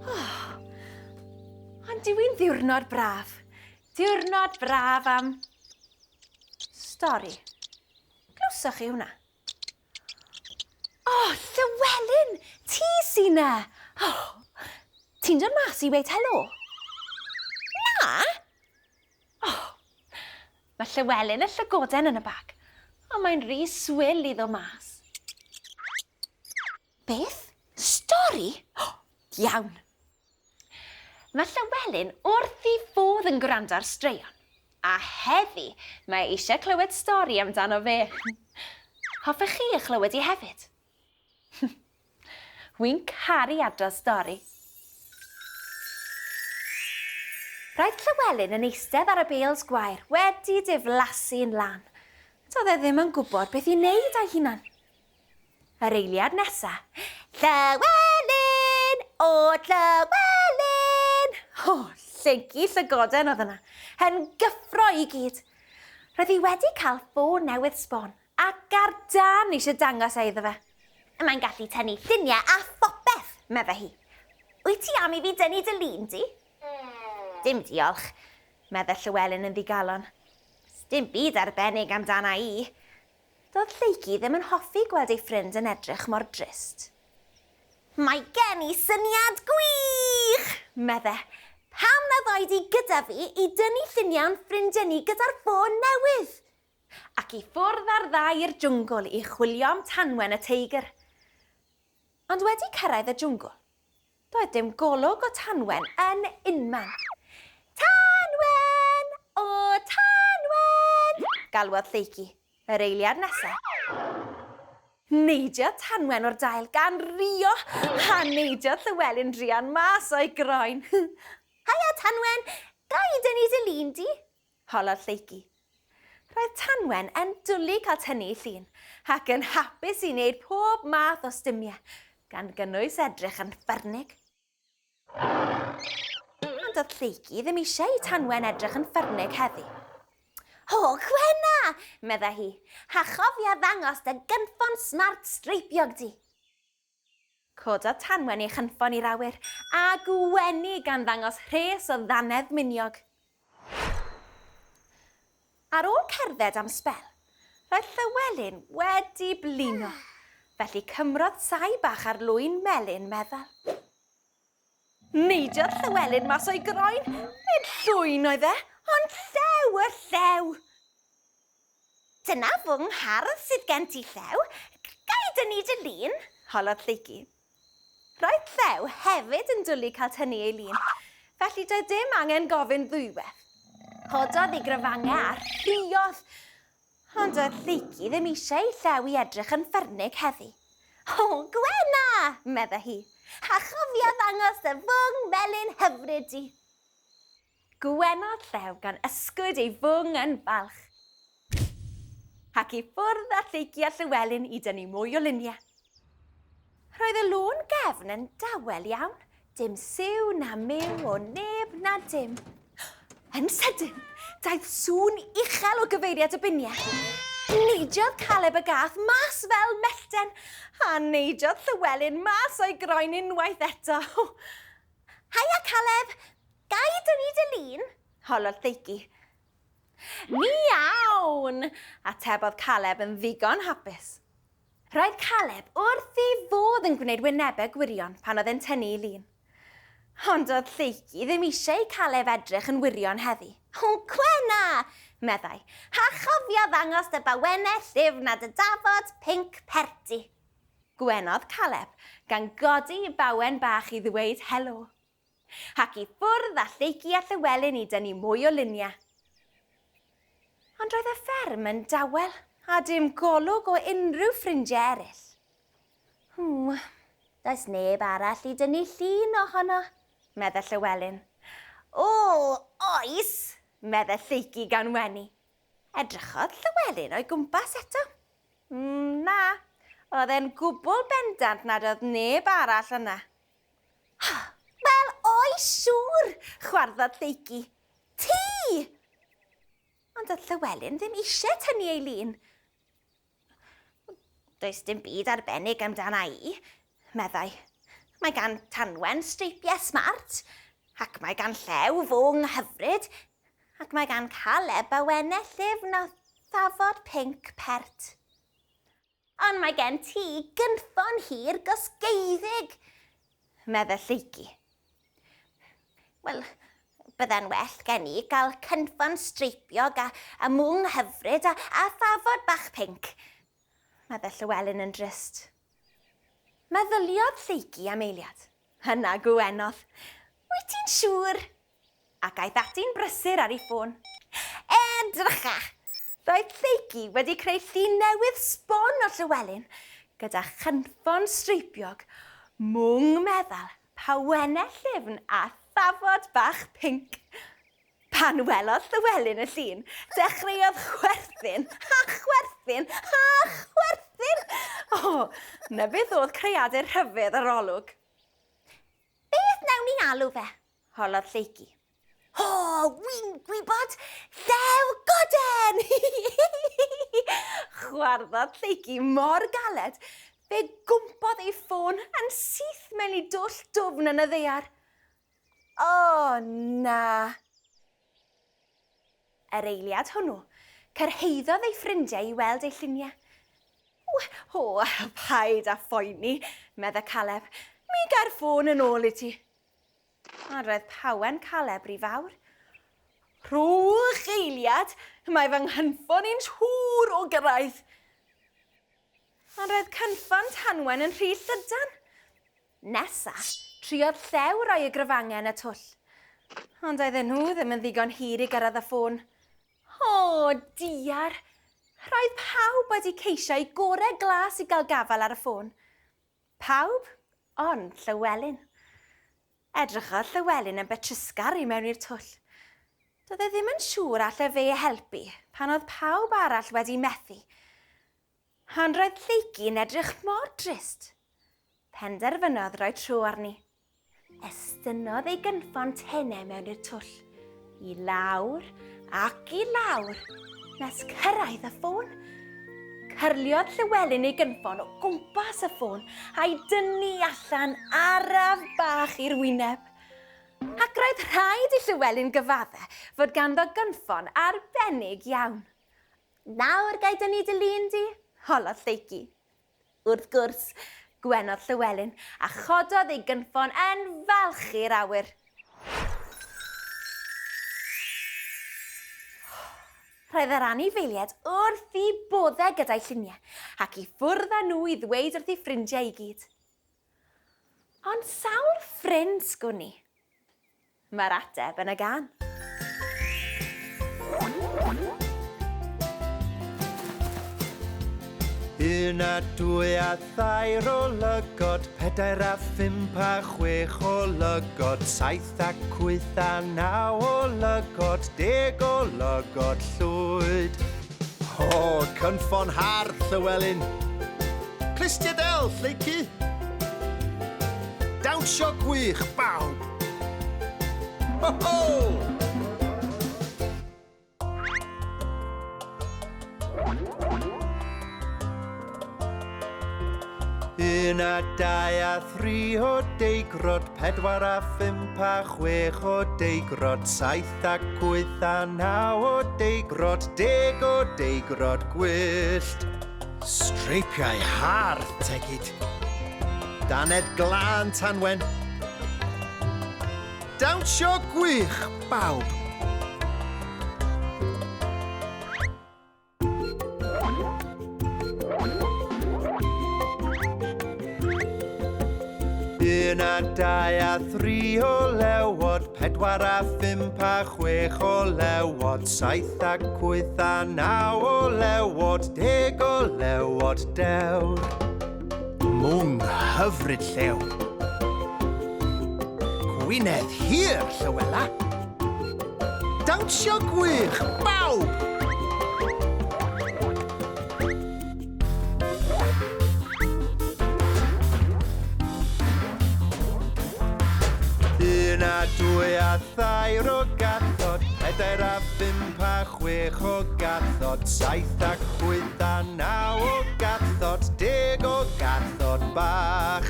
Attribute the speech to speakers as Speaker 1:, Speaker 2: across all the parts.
Speaker 1: Oh, ond dyw hi'n ddiwrnod braf. Diwrnod braf am stori. Glywsoch chi hwnna? O, oh, Llywelyn! Ti sy 'na! Oh, ti'n dod mas i weud helo? Na? Oh, mae Llywelyn y llygoden yn y bag, ond mae'n rhy swil i ddod mas. Beth? Stori? Oh, iawn. Mae Llywelyn wrth ei fodd yn gwrando ar straeon, a heddi mae e eisiau clywed stori amdano fe. Hoffech chi ei chlywed hi hefyd? Wi'n caru adrodd stori. Roedd Llywelyn yn eistedd ar y bêls gwair wedi diflasu'n lân. Doedd e ddim yn gwybod beth i wneud â'i hunan. Yr eiliad nesa, Llywelyn! O, Llywelyn! O, llyncu llygoden oedd yna, yn gyffro i gyd. Roedd hi wedi cael ffôn newydd sbon, ac ar dân eisiau dangos e iddo fe. Mae'n gallu tynnu lluniau a phopeth, medde hi. Wyt ti am i fi dynnu dy lun di? Dim diolch, medde Llywelyn yn ddigalon. Sdim byd arbennig amdana i. Doedd Lleucu ddim yn hoffi gweld ei ffrind yn edrych mor drist. Mae gen i syniad gwych! medde. Pam na ddoi di gyda fi i dynnu lluniau o'n ffrindiau ni gyda'r ffôn newydd? Ac i ffwrdd â'r ddau i'r jwngl i chwilio am Tanwen y teigr. Ond wedi cyrraedd y jwngl, Doedd dim golwg o Tanwen yn unman. Tanwen! O, Tanwen! galwodd Lleucu, yr eiliad nesa. Neidiodd Tanwen o'r dail gan rio, a neidiodd Llywelyn druan mas o'i groen. Haia, Tanwen! Ga i dynnu dy lun di? Holodd Lleucu. Roedd Tanwen yn dwlu cael tynnu llun, ac yn hapus i wneud pob math o stumiau, gan gynnwys edrych yn ffyrnig. Ond doedd Lleucu ddim eisiau i Tanwen edrych yn ffyrnig heddi. O, Gwenna! meddai hi, a chofia ddangos dy gynffon smart streipiog di. Cododd Tanwen ei chynffon i'r awyr, a gwenu gan ddangos rhes o ddannedd miniog. Ar ôl cerdded am sbel, roedd Llywelyn wedi blino, felly cymrodd saib bach ar lwyn melyn meddal. Neidiodd Llywelyn mas o'i groen, nid llwyn oedd e, ond llew y llew! Dyna fwng hardd sydd gen ti, Llew. Ga i dynnu dy lun? holodd Lleucu. Roedd Llew hefyd yn dwlu cael tynnu ei lun, felly doedd dim angen gofyn ddwywaith. Cododd ei grafangau a rhuodd. Ond doedd Lleucu ddim eisiau i Llew i edrych yn ffyrnig heddi. O, Gwenna! medde hi. A chofia ddangos dy fwng melyn hyfryd di. Gwenodd Llew gan ysgwyd ei fwng yn falch. Ac i ffwrdd â Lleucu a Llywelyn i dynnu mwy o luniau. Roedd y lôn gefn yn dawel iawn, dim siw na miw o neb na dim. Yn sydyn, daeth sŵn uchel o gyfeiriad y biniau. Neidiodd Caleb y gath mas fel mellten, a neidiodd Llywelyn mas o'i groen unwaith eto. Haia Caleb! Ga i dynnu dy lun? holodd Lleucu. Miawn! atebodd Caleb yn ddigon hapus. Roedd Caleb wrth ei fodd yn gwneud wynebau gwirion pan oedd e'n tynnu ei lun. Ond doedd Lleucu ddim eisiau i Caleb edrych yn wirion heddi. O, cwena! meddai, a chofia ddangos dy bawennau llyfn a dy dafod pinc perti. Gwenodd Caleb, gan godi i bawen bach i ddweud helo. Ac i ffwrdd â Lleucu a Llywelyn i dynnu mwy o luniau. Ond roedd y fferm yn dawel, a dim golwg o unrhyw ffrindiau eraill. Ww, does neb arall i dynnu llun ohono, medde Llywelyn. O, oes, medde Lleucu gan wenu. Edrychodd Llywelyn o'i gwmpas eto. Na, oedd e'n gwbl bendant nad oedd neb arall yna. Wel, oes siŵr, chwarddodd Lleucu. Ti! Ond oedd Llywelyn ddim eisiau tynnu ei lun. Does dim byd arbennig amdana i, meddai. Mae gan Tanwen streipiau smart, ac mae gan Llew fwng hyfryd, ac mae gan Caleb awennau llyfn a thafod pinc pert. Ond mae gen ti gynffon hir gosgeiddig, medde Lleucu. Wel, bydde'n well gen i gael cynffon streipiog a, a mwng hyfryd a, a thafod bach pinc, medde Llywelyn yn drist. Meddyliodd Lleucu am eiliad. Yna gwenodd. Wyt ti'n siŵr? Ac aeth ati'n brysur ar ei ffôn. Edrycha! Roedd Lleucu wedi creu llun newydd sbon o Llywelyn, gyda chynffon streipiog, mwng meddal, pawennau llyfn a thafod bach pinc. Pan welodd Llywelyn y llun, dechreuodd chwerthin a chwerthin a chwerthin! O, 'na beth oedd creadur rhyfedd ar olwg. Beth wnawn ni alw fe? holodd Lleucu. O, wi'n gwybod! Llew Goden! Chwarddodd Lleucu mor galed, fe gwmpodd ei ffôn yn syth mewn i dwll dwfn yn y ddaear. O, na! Yr eiliad hwnnw, cyrhaeddodd ei ffrindiau i weld ei lluniau. O, paid â phoeni, medde Caleb. Mi gai'r ffôn yn ôl i ti. Ond roedd pawen Caleb rhy fawr. Rhowch eiliad, mae fy nghynffon i'n siŵr o gyrraedd. Ond roedd cynffon Tanwen yn rhy llydan. Nesa, triodd Llew roi y grafangau yn y twll. Ond oedden nhw ddim yn ddigon hir i gyrraedd y ffôn. O, diar! Roedd pawb wedi ceisio eu gorau glas i gael gafael ar y ffôn. Pawb ond Llywelyn. Edrychodd Llywelyn yn betrusgar i mewn i'r twll. Doedd e ddim yn siŵr alle fe helpu pan oedd pawb arall wedi methu. Ond roedd Lleucu'n edrych mor drist. Penderfynodd roi tro arni. Estynnodd ei gynffon tenau mewn i'r twll, i lawr ac i lawr, nes cyrraedd y ffôn. Cyrliodd Llywelyn ei gynffon o gwmpas y ffôn a'i dynnu allan araf bach i'r wyneb. Ac roedd rhaid i Llywelyn gyfadde fod ganddo gynffon arbennig iawn. Nawr ga i dynnu dy lun di? holodd Lleucu. Wrth gwrs, gwenodd Llywelyn, a chododd ei gynffon yn falch i'r awyr. Roedd yr anifeiliaid wrth eu boddau gyda'i lluniau, ac i ffwrdd â nhw i ddweud wrth eu ffrindiau i gyd. Ond sawl ffrind sgwn i? Mae'r ateb yn y gân.
Speaker 2: Un a dwy a thair o lygod, pedair a phump a chwech o lygod, saith ac wyth a naw o lygod, deg o lygod llwyd. O, cynffon hardd, Llywelyn! Clustia del, Lleucu! Dawnsio gwych, bawb! Ho, ho! Un a dau a thri o deigrod, pedwar a phump a chwech o deigrod, saith ac wyth a naw o deigrod, deg o deigrod gwyllt. Streipiau hardd, Tegid. Dannedd glân, Tanwen. Dawnsio gwych, bawb! Un a dau a thri o lewod, pedwar a phump a chwech o lewod, saith ac wyth a naw o lewod, deg o lewod dewr. Mwng hyfryd llew. Gwynedd hir, Llywela. Dawnsio gwych, bawb! Un a dwy a thair o gathod, pedair a phump a chwech o gathod, saith ac wyth a naw o gathod, deg. bach.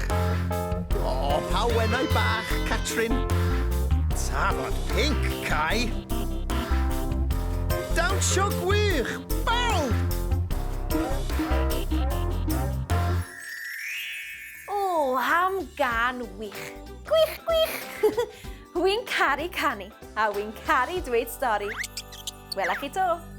Speaker 2: O, pa wenau bach, Catrin. Tafod pinc, Kai. Dawnsio gwych, bawb!
Speaker 1: O, am gan wych. Gwych, gwych! Wi'n caru canu, a wi'n caru dweud stori. Wela chi to.